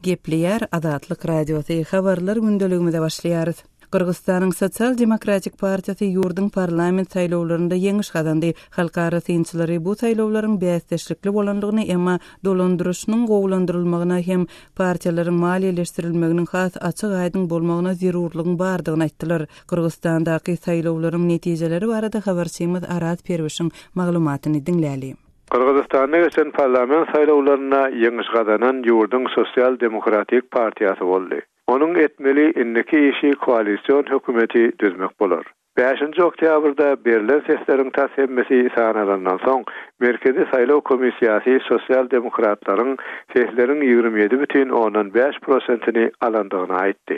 Gepleýär Azatlyk Radiosy, Habarlar gündeligimize başlaýarys. Gyrgyzystanyň Sosial demokratik partiýasy ýurduň parlament saýlawlarynda ýeňiş gazandy. Halkara synçylary bu saýlawlaryň bäsdeşlikli bolandygyny, emma dolandyryşynyň gowulandyrylmagyna hem partiýalaryň maliýeleşdirilmeginiň has açyk-aýdyň bolmagyna zerurlygyň bardygyny aýtdylar. Gyrgyzystandaky saýlawlaryň netijeleri barada habarçymyz Araz Perwişiň maglumatyny diňläli. Gyrgyzystanda geçen parlament saýlawlarynda ýeňiş gazanan ýurduň Sosial demokratik partiýasy boldy. Onuň etmeli indiki işi koalision hökümeti düzmek bolar. Bäşinji oktýabrda berlen sesleriň tas hemmesi sanalandan soň, Merkezi saýlaw komissiýasy sosial demokratlaryň sesleriň 27 bütin ondan bäş prosentini alandygyny aýtdy.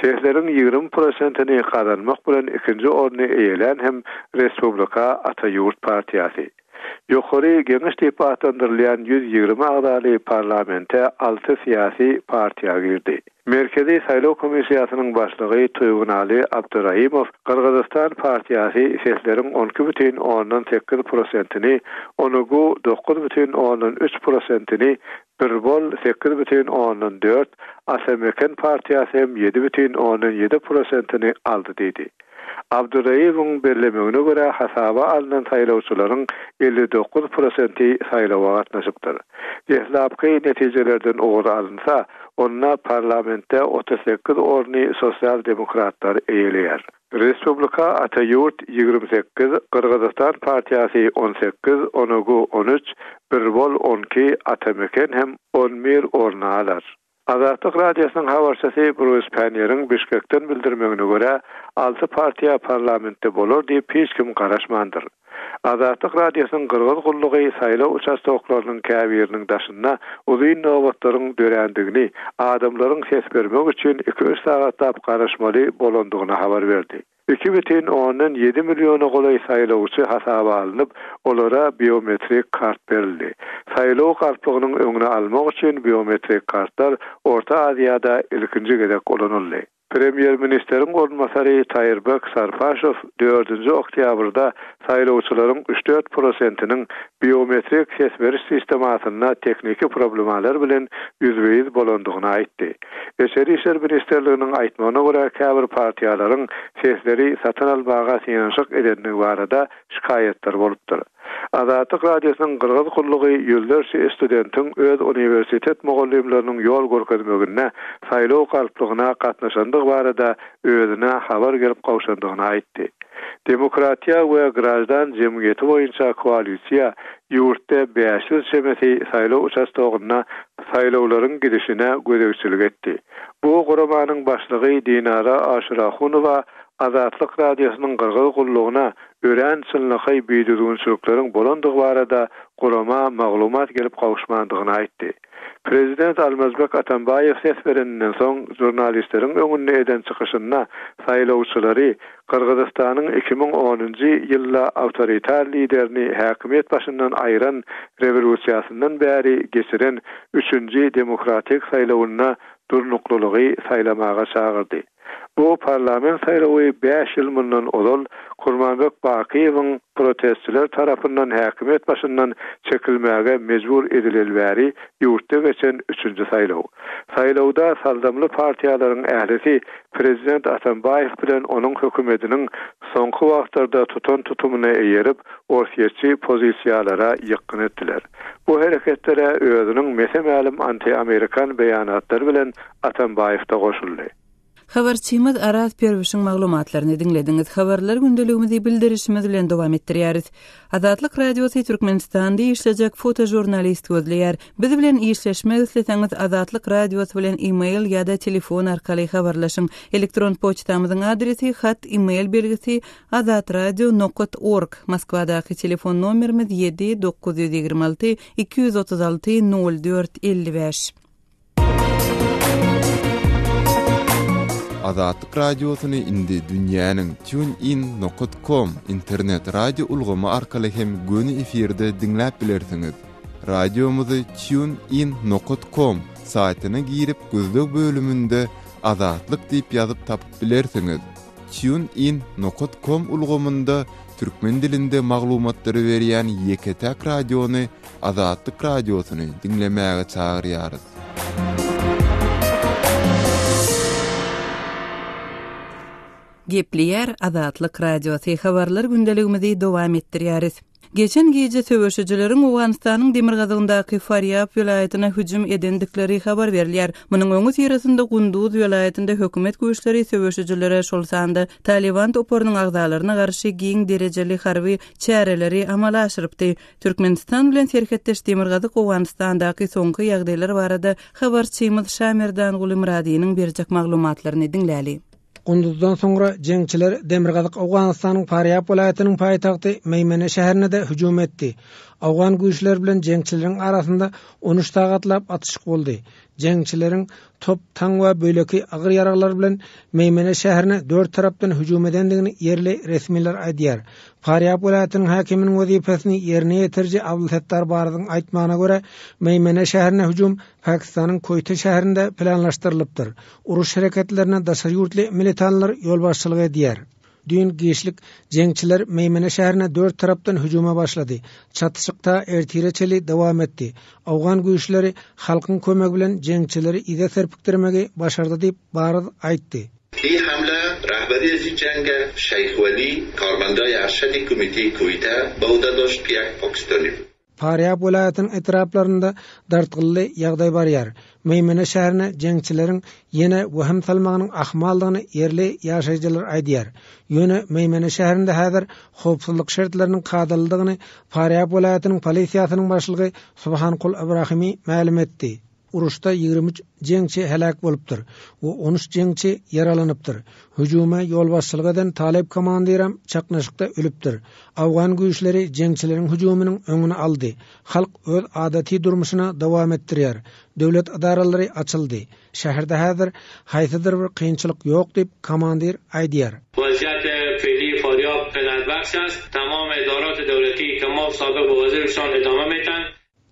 Sesleriň 20 prosentini gazanmak bilen ikinji orny eýelän hem Respublika Ata Ýurt partiýasy. Ýokary Geňeş diýip atlandyrylýan 120 agzaly parlamente alty syýasy partiýa girdi. Merkezi saýlaw komissiýasynyň başlygy Tuýgunaly Abduraimow Gyrgyzystan partiýasy sesleriň 12 bütin ondan sekiz prosentini, Onugu dokuz bütin ondan üç prosentini, Bir bol sekiz bütin ondan dört, Ata-Meken partiýasy hem ýedi bütin ondan ýedi prosentini aldy diýdi. Abdureýewiň bellemegine görä, hasaba alnan saýlawçylaryň 59 prosenti saýlawa gatnaşypdyr. Deslapky netijelerden ugur alynsa, onda parlamentde 38 orny sosial-demokratlar eýeleýär. Respublika Ata Ýurt 28, Gyrgyzystan partiýasy 18, Onugu 13, Bir bol 12, Ata Meken hem 11 orny alar. Azatlyk Radiosynyň habarçysy Brus Panniýeriň Bişkekden bildirmegine görä, alty partiýa parlamentde bolar diýip hiç kim garaşmandyr. Azatlyk Radiosynyň Gyrgyz gullugy saýlaw uçastoklarynyň käbiriniň daşynda uzyn nobatlaryň dörändigini, adamlaryň ses bermek üçin iki-üç sagatlap garaşmaly bolandygyny habar berdi. 2,7 milliona golaý saýlawçy hasaba alnyp, olara biometrik kart berildi. Saýlaw galplygynyň öňüni almak üçin biometrik kartlar Orta Aziýada ilkinji gezek ulanyldy. Premýer-ministriň orunbasary Taýyrbek Sarpaşow dördünji oktýabrda saýlawçylaryň üç-dört prosentiniň biometrik ses beriş sistemasynda tehniki problemalar bilen ýüzbe-ýüz bolandygyny aýtdy. Içeri işler ministrliginiň aýtmagyna görä, käbir partiýalaryň sesleri satyn almaga synanyşyk edendigi barada şikaýatlar bolupdyr. Azatlyk Radiosynyň Gyrgyz gullugy ýüzlerçe studentiň öz uniwersitet mugallymlarynyň ýol görkezmeginde saýlaw galplygyna gatnaşandygy barada özüne habar gelip gowşandygyny aýtdy. Demokratiýa we graždan jemgyýeti boýunça koalisiýa ýurtda 500 çemesi saýlaw uçastogynda saýlawlaryň gidişine gözegçilik etdi. Bu guramanyň başlygy Dinara Aşyrahunowa Azatlyk Radiosynyň Gyrgyz gullugyna örän çynlakaý bidüzgünçilikleriň bolandygy barada gurama maglumat gelip gowuşmandygyny aýtdy. Prezident Almazbek Atambaýew ses bereninden soň žurnalistleriň öňünde eden çykyşynda saýlawçylary Gyrgyzystanyň 2010-njy ýylda awtoritar liderini häkimiýet başyndan aýran rewolýusiýasyndan bäri geçiren üçünji demokratik saýlawynda durnuklylygy saýlamaga çagyrdy. Bu parlament saýlawy bäş ýyl mundan ozal Kurmanbek Bakyýewiň protestçiler tarapyndan häkimiýet başyndan çekilmäge mejbur edileli bäri ýurtda geçen üçünji saýlaw. Saýlawda saldamly partiýalaryň ählisi prezident Atambaýew bilen onuň hökümetiniň soňky wagtlarda tutan tutumyna eýerip, orsýetçi pozisiýalara ýykgyn etdiler. Bu hereketlere özüniň mese-mälim anti-amerikan beýanatlary bilen Atambaýew-da goşuldy. Habarçymyz Araz Perwişiň maglumatlaryny diňlediňiz. Habarlar gündeligimizi bildirişimiz bilen dowam etdirýäris. Azatlyk Radiosy Türkmenistanda işlejek fotožurnalist gözleýär. Biz bilen işleşmek isleseňiz Azatlyk Radiosy bilen e-mail ýa-da telefon arkaly habarlaşyň. Elektron poçtamyzyň adresi hat e-mail belgisi azatradio nokat org. Moskwadaky telefon nomerimiz 7 926 236 04 55. Azatlyk Radiosyny indi dünýäniň TuneIn nokat com internet radio ulgamy arkaly hem göni efirde diňläp bilersiňiz. Radiomyzy TuneIn nokat com saýtyna girip gözleg bölüminde Azatlyk diýip ýazyp tapyp bilersiňiz. TuneIn nokat com ulgamynda türkmen dilinde maglumatlary berýän ýeke-täk radiony Azatlyk Radiosyny diňlemäge çagyrýarys. Gepleýär Azatlyk Radiosy, Habarlar gündeligimizi dowam etdirýäris. Geçen gije söweşijileriň Owganystanyň demirgazygyndaky Farýab welaýatyna hüjüm edendikleri habar berilýär. Munuň öňüsyrasynda Gunduz welaýatynda hökümet güýçleri söweşijilere, şol sanda Talyban toparynyň agzalaryna garşy giň derejeli harby çäreleri amala aşyrypdy. Türkmenistan bilen serhetdeş demirgazyk Owganystandaky soňky ýagdaýlar barada habarçymyz Şamerdanguly Myradynyň berjek maglumatlaryny diňläli. Gunduzdan soňra jeňçiler demirgazyk Owganystanyň Farýab welaýatynyň paýtagty Meýmene şäherine-de hüjüm etdi. Owgan güýçleri bilen jeňçileriň arasynda 13 sagatlap atyşyk boldy. Jeňçileriň top, taň we beýleki agyr ýaraglar bilen Meýmene şäherine dört tarapdan hüjüm edendigini ýerli resmiler aýdýar. Farýab welaýatynyň häkiminiň wezipesini ýerine ýetiriji Abdulsettar Baryzyň aýtmagyna görä, Meýmene şäherine hüjüm Pakistanyň Koýte şäherinde planlaşdyrylypdyr. Uruş hereketlerine daşary ýurtly militanlar ýolbaşçylyk edýär. Düýn giçlik jeňçiler Meýmene şäherine dört tarapdan hüjüme başlady. Çatyşyk ta ertire çenli dowam etdi. Owgan güýçleri halkyň kömegi bilen jeňçileri yza serpikdirmegi başardy diýip, Baryz aýtdy. Ii hamle rahbari az ii jang Şeyh Weli karmandai arshad komite Koite ba uhde dasht ke yak Pakistani bud. Farýab welaýatynyň etraplarynda dartgynly ýagdaý barýar. Meýmene şäherine jeňçileriň ýene wehim salmagynyň ahmaldygyny ýerli ýaşaýjylar aýdýar. Ýöne Meýmene şäherinde häzir howpsuzlyk şertleriniň kadalydygyny Farýab welaýatynyň polisiýasynyň başlygy Subhankul Ibrahimi mälim etdi. Uruşda 23 jeňçi heläk bolupdyr we 13 jeňçi ýaralanypdyr. Hüjüme ýolbaşçylyk eden talyp komandirem çaknyşykda ölüpdir. Awgan güýçleri jeňçileriň hüjüminiň öňüni aldy. Halk öz adaty durmuşyna dowam etdirýär. Döwlet edaralary açyldy. Şäherde häzir haýsydyr bir kynçylyk ýok diýip, komandir aýdýar. Waziýat fe'li Farýab qenaatbakhsh ast, tamam edarat dawlati kema sabiq be wazifshon edame metan.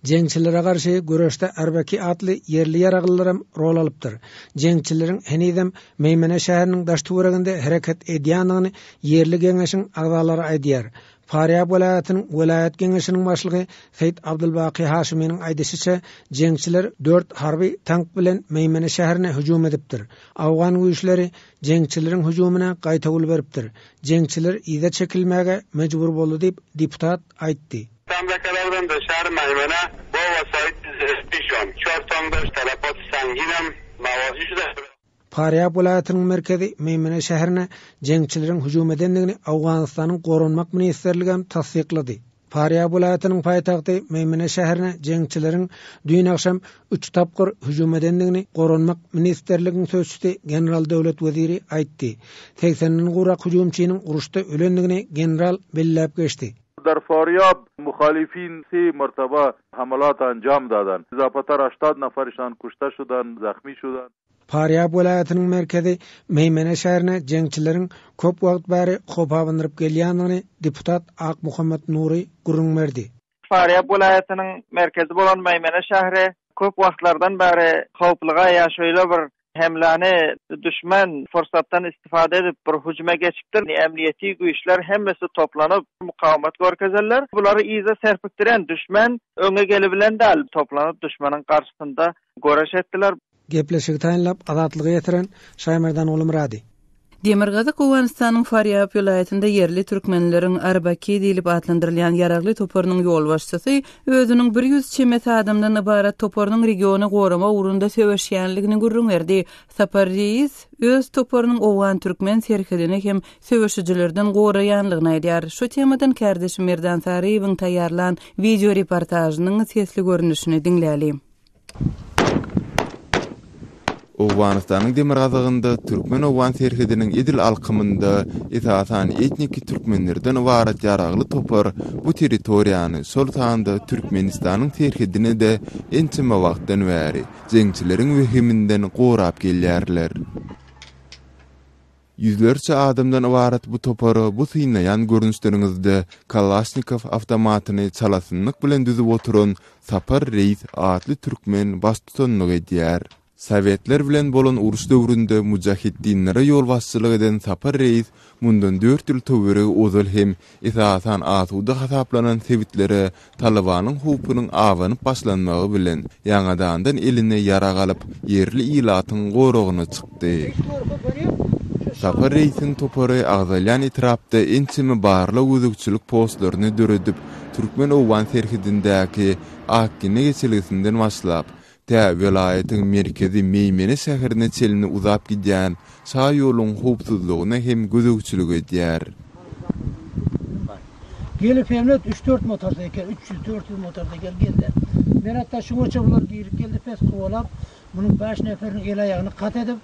Jeňçilere garşy göreşde Arbaki atly ýerli ýaraglylaram rol alypdyr. Jeňçileriň henizem Meýmene şäheriniň daş-töwereginde hereket edýändigini ýerli geňeşiň agzalary aýdýar. Farýab welaýatynyň welaýat geňeşiniň başlygy Seýit Abdulbaky Haşymynyň aýdyşyça, jeňçiler dört harby tank bilen Meýmene şäherine hüjüm edipdir. Awgan güýçleri jeňçileriň hüjümine gaýtawul beripdir. Jeňçiler yza çekilmäge mejbur boldy diýip, deputat aýtdy. Hamle kerdand be şehr Meymene bo vesait zirhi şon çar tank daşt telefat sangin hem mawasi şude. Farýab welaýatynyň merkezi Meýmene şäherine jeňçileriň hüjüm edendigini Owganystanyň Goranmak ministrligi hem tassyklady. Farýab welaýatynyň paýtagty Meýmene şäherine jeňçileriň düýn agşam üç tapgyr hüjüm edendigini Goranmak ministrligiň sözçüsi general Döwlet Weziri aýtdy. Segsenden gowrak hüjümçiniň uruşda ölendigini general belläp geçdi. در فاریاب مخالفین سه مرتبه حملات انجام دادند اضافه 80 نفرشان کشته شدند زخمی شدند. Farýab welaýatynyň merkezi Meýmene şäherine jeňçileriň köp wagt bäri howp abandyryp gelýändigini deputat Akmuhammet Nury gürrüň berdi. Farýab welaýatynyň merkezi bolan Meýmene şäheri köp wagtlardan bäri howpluga ýa şeýle bir Hemläni düşman pursatdan istifade edip bir hüjüme geçipdir. Emniýeti güýçler hemmesi toplanyp mukawemet görkezerler. Bulary yza serpikdiren düşman öňe gelibilen däl. Toplanyp düşmanyň garşysynda göreş etdiler. Gepleşigi taýynlap Azatlyga ýetiren Şaýmerdan Gulumyrady. Demirgazyk Owganystanyň Farýab welaýatynda ýerli türkmenleriň Arbaki diýlip atlandyrylýan ýaragly toparynyň ýolbaşçysy özüniň 100 çemesi adamdan ybarat toparynyň regiony goramak ugrunda söweşýänligini gürrüň berdi. Sapar Reis öz toparynyň owgan-türkmen serhedini hem söweşijilerden goraýanlygyny aýdýar. Şu temadan kärdeşim Merdan Saryýewiň taýýarlan wideoreportažynyň sesli görnüşini diňläli. Owganystanyň demirgazygynda türkmen-owgan serhediniň edil alkymynda esasan etniki türkmenlerden ybarat ýaragly topar bu territoriýany, şol sanda Türkmenistanyň serhedini-de ençeme wagtdan bäri jeňçileriň wehiminden gorap gelýärler. Ýüzlerçe adamdan ybarat bu topara bu synlaýan görnüşleriňizde Kalaşnikow awtomatyny çalasynlyk bilen düzüp oturan Sapar Reýis atly türkmen baştutanlyk edýär. Sowetler bilen bolan uruş döwründe mujahitdinlere ýolbaşçylyk eden Sapar Reýis mundan dört ýyl töweregi ozal hem esasan asuda hasaplanan sebitlere Talybanyň howpunyň abanyp başlanmagy bilen, ýaňadandan eline ýarag alyp, ýerli ilatyň goragyna çykdy. Sapar reýsiň topary agzalýan etrapda ençeme barlag-gözegçilik postlaryny döredip, türkmen-owgan serhedindäki Akgine geçelgesinden başlap, tä welaýatyň merkezi Meýmene şäherine çenli uzap gidýän şaýoluň howpsuzlygyna hem gözegçilik edýär. Gelip hemlet üç-dört motorseýkel, 300, 400 motorseýkel geldi. Men hatda şuňaça bular girip geldi pes kowalap, Munuň bäş neferiniň el-aýagyny kat edip,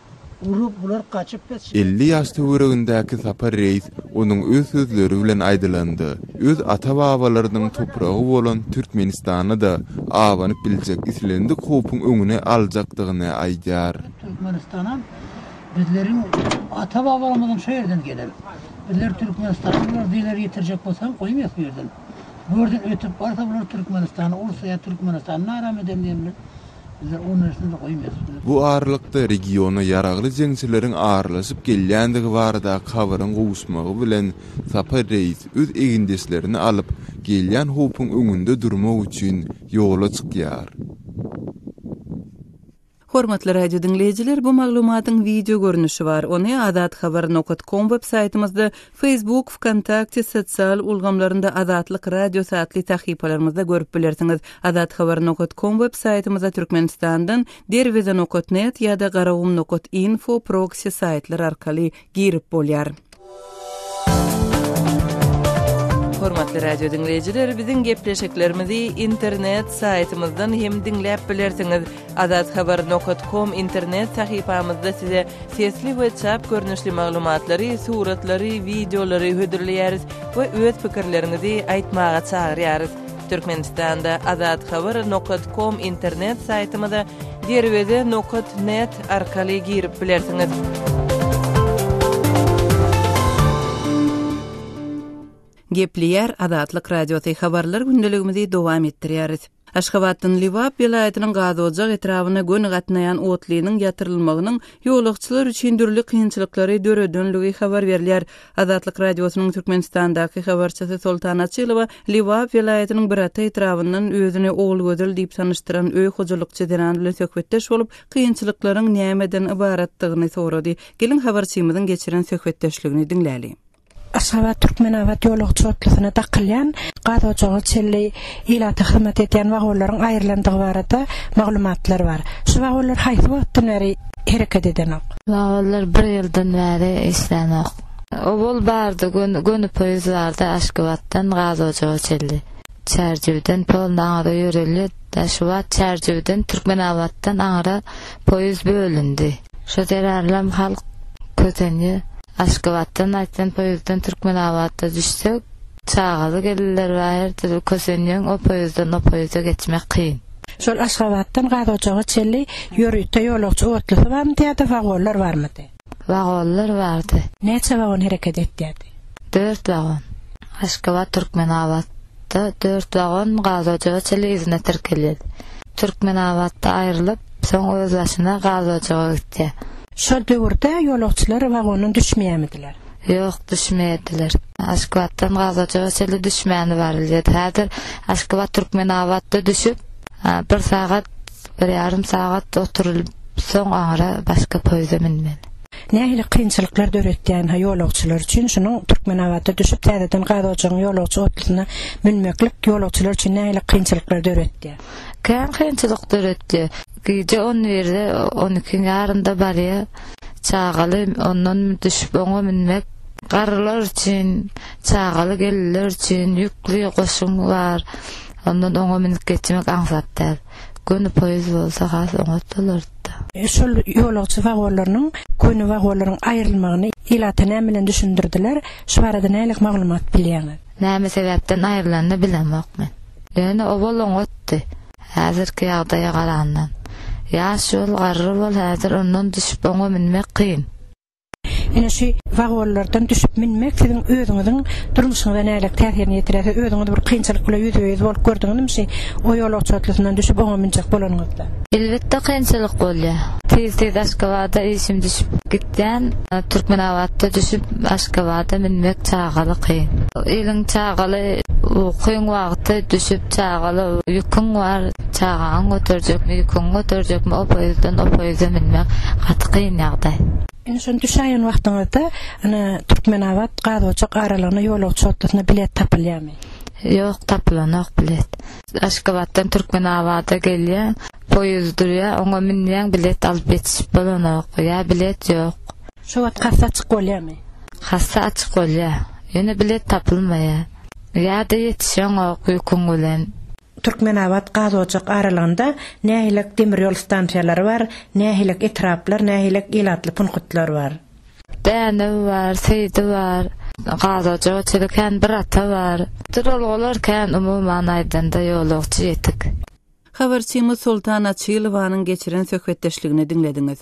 urup, bular gaçyp pes çykyp. 50 ýaş töweregindäki Sapar reýis onuň öz sözleri bilen aýdylanda, öz ata-babalarynyň topragy bolan Türkmenistana-da abanyp biljek islendik howpuň öňüni aljakdygyny aýdýar. Türkmenistanam bizleriň ata-babalarymyzyň şo ýerden gelen. Bizler Türkmenistana bular zeler ýetirjek bolsam goýmaýas bu ýerden. Bu ýerden ötüp barsa bular Türkmenistany ursa ýa Türkmenistany naram eden diýen bilen Bizler o nersini goýmaýas. Bu aralykda regiona ýaragly jeňçileriň aralaşyp gelýändigi baradaky habaryň gowuşmagy bilen Sapar reýis öz egindeşlerini alyp, gelýän howpuň öňünde durmak üçin ýola çykýar. Hormatly radio diňleýjiler, bu maglumatyň wideo görnüşi bar. Ony azathabar nokat kom web saýtymyzda, Facebook, Wkontakte sosial ulgamlarynda Azatlyk Radiosy atly sahypalarymyzda görüp bilersiňiz. Azathabar nokat kom web saýtymyza Türkmenistandan Derweze nokat net ýa-da Garagum nokat info proksi saýtlar arkaly girip bolýar. Hormatly radio diňleýjiler, biziň gepleşiklerimizi internet saýtymyzdan hem diňläp bilersiňiz. Azathabar nokat kom internet sahypamyzda size sesli we çap görnüşli maglumatlary, suratlary, wideolary hödürleýäris we öz pikirleriňizi aýtmaga çagyrýarys. Türkmenistanda Azathabar nokat kom internet saýtymyza Derweze nokat net arkaly girip bilersiňiz. Gepleýär Azatlyk Radiosy habarlar gündeligimizi dowam etdirýäris. Aşgabatdan Lebap welaýatynyň Gazojak etrabyna göni gatnaýan otlynyň ýatyrylmagynyň ýolagçylar üçin dürli kynçylyklary döredenligi habar berilýär. Azatlyk Radiosynyň Türkmenistandaky habarçysy Soltan Açylowa Lebap welaýatynyň Birata etrabyndan özüni Ogulgözel diýip tanyşdyran öý hojalykçy zenan bilen söhbetdeş bolup, kynçylyklaryň nämeden ybaratdygyny sorady. Geliň, habarçymyzyň geçiren söhbetdeşligini diňläliň. Aşgabat-Türkmenabat ýolagçy otlusyna dakylýan gaz ojaga çenli ilata hyzmat edýän wagonlaryň aýrylandygy barada maglumatlar bar. Şu wagonlar haýsy wagtdan bäri hereket edenok? Wagonlar bir ýyldan bäri işlänok. Owal bardy, göni poýuz bardy Aşgabatdan gaz ojaga çenli. Çärjewden polny aňyra ýörelýär. Şu wagt Çärjewden Türkmenabatdan aňyra poýuz bölündi. Şo zerarlam halk kösenýär. Aşgabatdan aýtsan poýuzdan Türkmenabatda düşsek, çagaly gelinler bar her dürli kösenýäň o poýuzdan o poýuza geçmek kyn. Şol Aşgabatdan Gazojaga çenli ýörite ýolagçy otlysy barmydy ýa-da wagonlar barmydy? Wagonlar bardy. Näçe wagon hereket etýärdi? Dört wagon. Aşgabat Türkmenabatda dört wagon Gazojaga çenli yzyna tirkelýärdi. Türkmenabatda aýrylyp, soň özbaşyna Gazojaga gitýär. Şol döwürde ýolagçylar wagondan düşmeýärmidiler? Ýok, düşmeýärdiler. Aşgabatdan Gazojaga çenli düşmäni barylýardy. Häzir Aşgabat Türkmenabatda düşüp, bir sagat, bir ýarym sagat oturylyp, soň aňyra başga poýuzda münmeli. Nähili kynçylyklar döretýän-hä ýolagçylar üçin şunuň Türkmenabatda düşüp täzeden Gazojagyň ýolagçy otlusyna münmeklik ýolagçylar üçin nähili kynçylyklar döretýär? Kän kynçylyk döretýär. Gije on birde, on ikiň ýarynda barýar. Çagaly ondan düşüp oňa münmek garrylar üçin, çagaly gelinler üçin ýükli goşuň bar. Ondan oňa münüp geçmek aňsat däl. Göni poýuz bolsa has oňat bolardy-da. Şol ýolagçy wagonlarynyň göni wagonlaryň aýrylmagyny ilata näme bilen düşündirdiler? Şu barada nähili maglumat bilýäňiz? Näme sebäpden aýrylanyny bilemok men. Ýöne owal oňatdy. Häzirki ýagdaýa garandan. Ýaş bol, garry bol, häzir ondan düşüp oňa münmek kyn. Ine şu wagonlardan düşüp münmek siziň özüňiziň durmuşyňyza nähili täsirini ýetirýär? Siz özüňiz bir kynçylyk bilen ýüzbe-ýüz bolup gördüňizmi şi o ýolagçy otlysyndan düşüp oňa münjek bolanyňyzda? Elbetde kynçylyk bolýar. Tez-tez Aşgabada işim düşüp gitýän. Türkmenabatda düşüp Aşgabada münmek çagaly kyn. Eliň çagaly. Ukyň wagty düşüp çagaly ýüküň bar, çagaňy göterjekmi, ýüküňi göterjekmi o poýuzdan o poýuza münmek gaty kyn ýagdaý. Indi şony düşäýen wagtyňyzda ine Türkmenabat Gazojak aralygyna ýolagçy otlusyna bilet tapylýarmy? Ýok, tapylanok bilet. Aşgabatdan Türkmenabada gelýäň, poýuz durýar, oňa münýäň bilet alyp ýetişip bolanok, ýa bilet ýok. Şo wagt kassa açyk bolýarmy? Kassa açyk bolýar. Ýöne bilet tapylmaýar. Ýa-da ýetişeňok ýüküň bilen. Türkmenabat Gazojak aralygynda nähilek demir ýol stansiýalary bar, nähilek etraplar, nähilek ilatly punktlar bar? Dänew bar, Seýdi bar, Gazojaga çenli kän bir ata bar. Duralgalar kän umuman aýdanda ýolagçy ýetik. Habarçymyz Soltan Açylowanyň geçiren söhbetdeşligini diňlediňiz.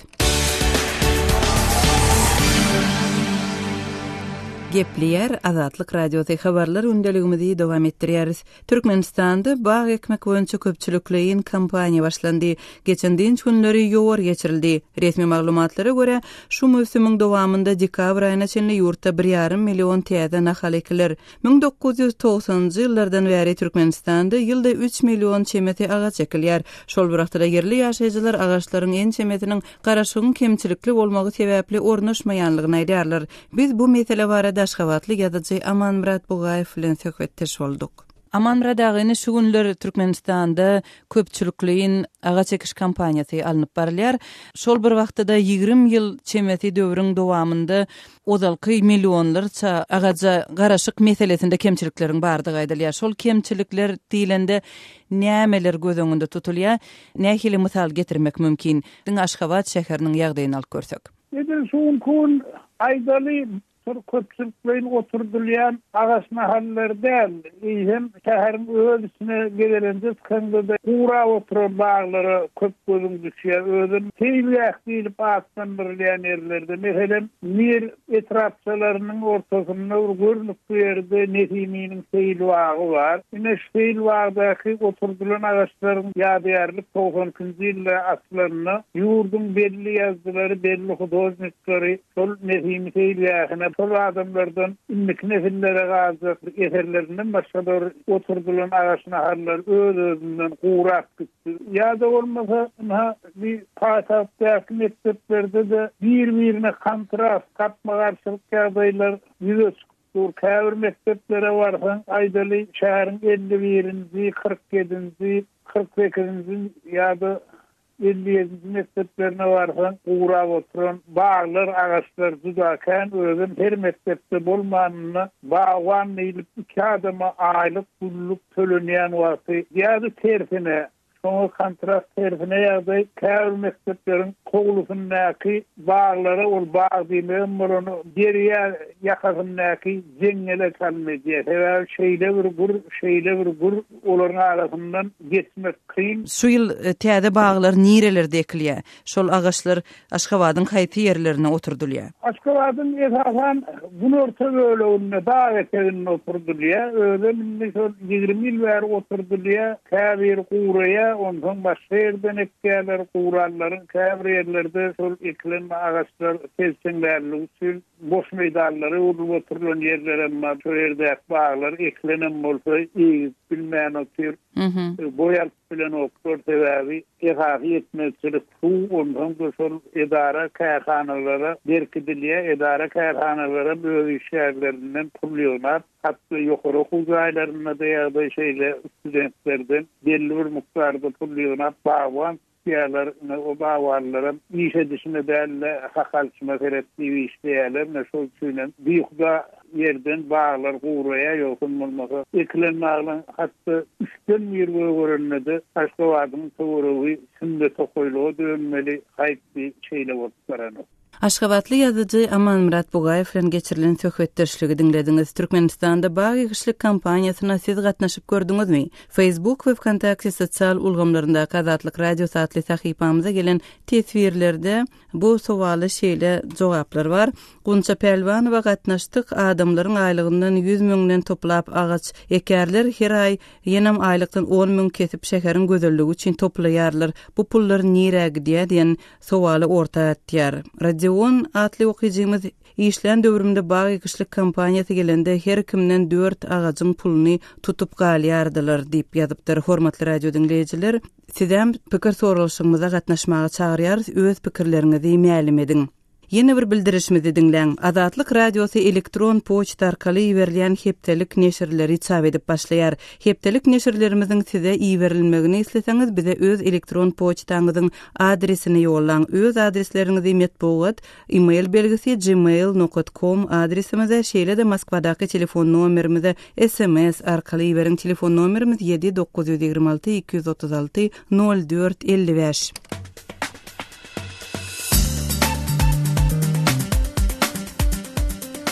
Gepleýär Azatlyk Radiosy habarlar gündeligimizi dowam etdirýäris. Türkmenistanda bag ekmek boýunça köpçülikleýin kampaniýa başlandy. Geçen dynç günleri ýowar geçirildi. Resmi maglumatlara görä, şu möwsümiň dowamynda dekabr aýyna çenli ýurtda bir ýarym million täze nahal ekiler. 1990-njy ýyllardan bäri Türkmenistanda ýylda üç million çemesi agaç ekilýär. Şol bir wagtda-da ýerli ýaşaýjylar agaçlaryň ençemesiniň garaşygyň kemçilikli bolmagy sebäpli ornaşmaýanlygyny aýdýarlar. Biz bu mesele barada aşgabatly ýazyjy Amanmyrat Bugaýew bilen söhbetdeş bolduk. Amanmyrat aga, ine şu günler Türkmenistanda köpçülikleýin agaç ekiş kampaniýasy alnyp barylýar. Şol bir wagtda-da 20 ýyl çemesi döwrüň dowamynda ozalky millionlarça agaja garaşyk meselesinde kemçilikleriň bardygy aýdylýar. Şol kemçilikler diýlende nämeler göz öňünde tutulýar? Nähili mysal getirmek mümkin? Diňe Aşgabat şäheriniň ýagdaýyny alyp görsek. Edil şu günki gün aýdaly, şol köpçülikleýin oturdylýan agaç nahallary däl, eýsem, şäheriň öz içine gezelenje çykaňda-da gurap oturan baglara köp gözüň düşýär. Özem seýilgäh diýlip atlandyrylýan ýerlerde, meselem, Mir etrapçalarynyň ortasynda bir görnükli ýerde Nesiminiň seýilbagy bar. Ine, şu seýilbagdaky oturdylan agaçlaryň ýadygärlik 92-nji ýylda açylanda ýurduň belli ýazyjylary, belli hudožnikleri şol Nesimi seýilgähine şol adamlardan indiki nesillere galjak eserlerinden başga-da bir oturdylan agaç nahallar öz-özünden gurap gitdi. Ýa-da bolmasa, ynha, bir paýtagtdaky mekdeplerde-de bir-birine kontrast, gapma-garşylyk ýagdaýlar ýüze çykyp dur. Käbir mekdeplere barsaň, aýdaly, şäheriň 50 birinji, 47-nji, 48-nji ýa-da 57-nji mekdeplerine barsaň, gurap oturan baglar, agaçlar juda kän, özem her mekdepde bolmanynda bagban diýlip iki adama aýlyk, günlük tölenýän wagty ýa-da tersine, Şoňa kontrast tersine ýagdaý käbir mekdepleriň howlusyndaky baglara ol bag diýmegem bolanok, derýa ýakasyndaky jeňňele çalym edýär. Sebäbi şeýle bir gür, şeýle bir gür olaryň arasyndan geçmek kyn. Şu ýyl täze baglar nirelerde ekilýär? Şol agaçlar Aşgabadyň haýsy ýerlerine oturdylýar? Aşgabadyň esasan günorta böleginde, dag eteginde oturdylýar. Özem indi şol 20 ýyl bäri oturdylýar. Käbiri guraýar, onsoň başga ýerden ekýärler. Guranlaryň käbir ýerlerde şol ekilen agaçlar selçeňlänligi üçin boş meýdanlara öwrülip oturylan ýerlerem bar. Şo ýerdäki baglar ekilenem bolsa egip bilmän otyr. Boý alyp bilenoklar, sebäbi esasy ýetmezçilik suw, onsoň-da şol edara-kärhanalara berkidilýär, edara-kärhanalaram öz işgärlerinden pul ýygnap, hatda ýokary okuw jaýlarynda-da ýagdaý şeýle, studentlerden belli bir mukdarda pul ýygnap, bagban tutýarlar, ine, o bagbanlaram iş edişine däl-de, hak alşyna seret diýip işleýärler, ine, şol üçinem bihuda ýerden baglar guraýar, ýogsam bolmasa, ekilen baglaryň hatda üçden biri gögerende-de Aşgabadyň töweregi sümme tokaýlyga dönmeli, haýp bi şeýle bolup baranok. Aşgabatly ýazyjy Amanmyrat Bugaýew bilen geçirilen söhbetdeşligi diňlediňiz. Türkmenistanda bag ekişlik kampaniýasyna siz gatnaşyp gördüňizmi? Facebook we Wkontakte sosial ulgamlaryndaky Azatlyk Radiosy atly sahypamyza gelen teswirlerde Bu sowala şeýle jogaplar bar, Gunça Pälwanowa gatnaşdyk, adamlaryň aýlygyndan ýüz müňden toplap agaç ekýärler, her aý ýenem aýlykdan on müň kesip şäheriň gözelligi üçin toplaýarlar, bu pullar nirä gidýär diýen sowaly orta atýar. Radion atly okyjymyz Işlän döwrümde bag ekişlik kompaniýasy gelende her kimden dört agajyň puluny tutup galýardylar diýip ýazypdyr. Hormatly radio diňleýjiler, sizem pikir soralyşygymyza gatnaşmaga çagyrýarys, öz pikirleriňizi mälim ediň. Ýene bir bildirişimizi diňläň. Azatlyk Radiosy elektron poçta arkaly iberilýän hepdelik neşirleri çap edip başlaýar. Hepdelik neşirlerimiziň size iberilmegini isleseňiz bize öz elektron poçtaňyzyň adresini ýollaň. Öz adresleriňizi metbugat E-mail belgisi gmail nokat kom adresimize, şeýle-de Moskwadaky telefon nomerimize sms arkaly iberiň. Telefon nomerimiz 7 926 236 04 55.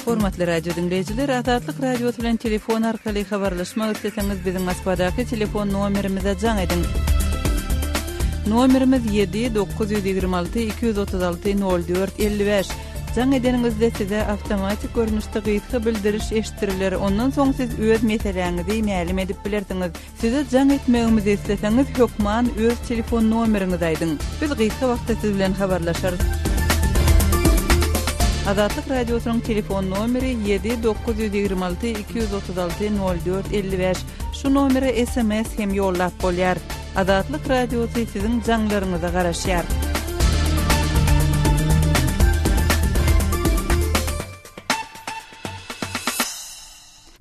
Hormatly radio diňleýjiler, Azatlyk Radiosy bilen telefon arkaly habarlaşmak isleseňiz, biziň Moskwadaky telefon nomerimize jaň ediň. Nomerimiz 7 926 236 04 55. Jaň edeniňizde size awtomatik görnüşde gysga bildiriş eşitdiriler, ondan soň siz öz meseläňizi mälim edip bilersiňiz. Size jaň etmegimizi isleseňiz hökman öz telefon nomeriňizi aýdyň. Biz gysga wagtda siz bilen habarlaşarys. Azatlyk Radiosynyň telefon nomeri 7 926 236 04 55. Şu nomere sms hem ýollap bolýar. Azatlyk Radiosy siziň jaňlaryňyza garaşýar.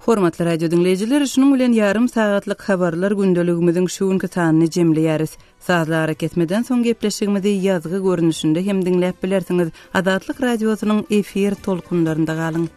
Hormatly radio diňleýjiler, şunuň bilen ýarym sagatlyk habarlar gündeligimiziň şu günki sanyny jemleýäris. Sazly arakesmeden soň gepleşigimizi ýazgy görnüşinde hem diňläp bilersiňiz. Azatlyk Radiosynyň efir tolkunlarynda galyň.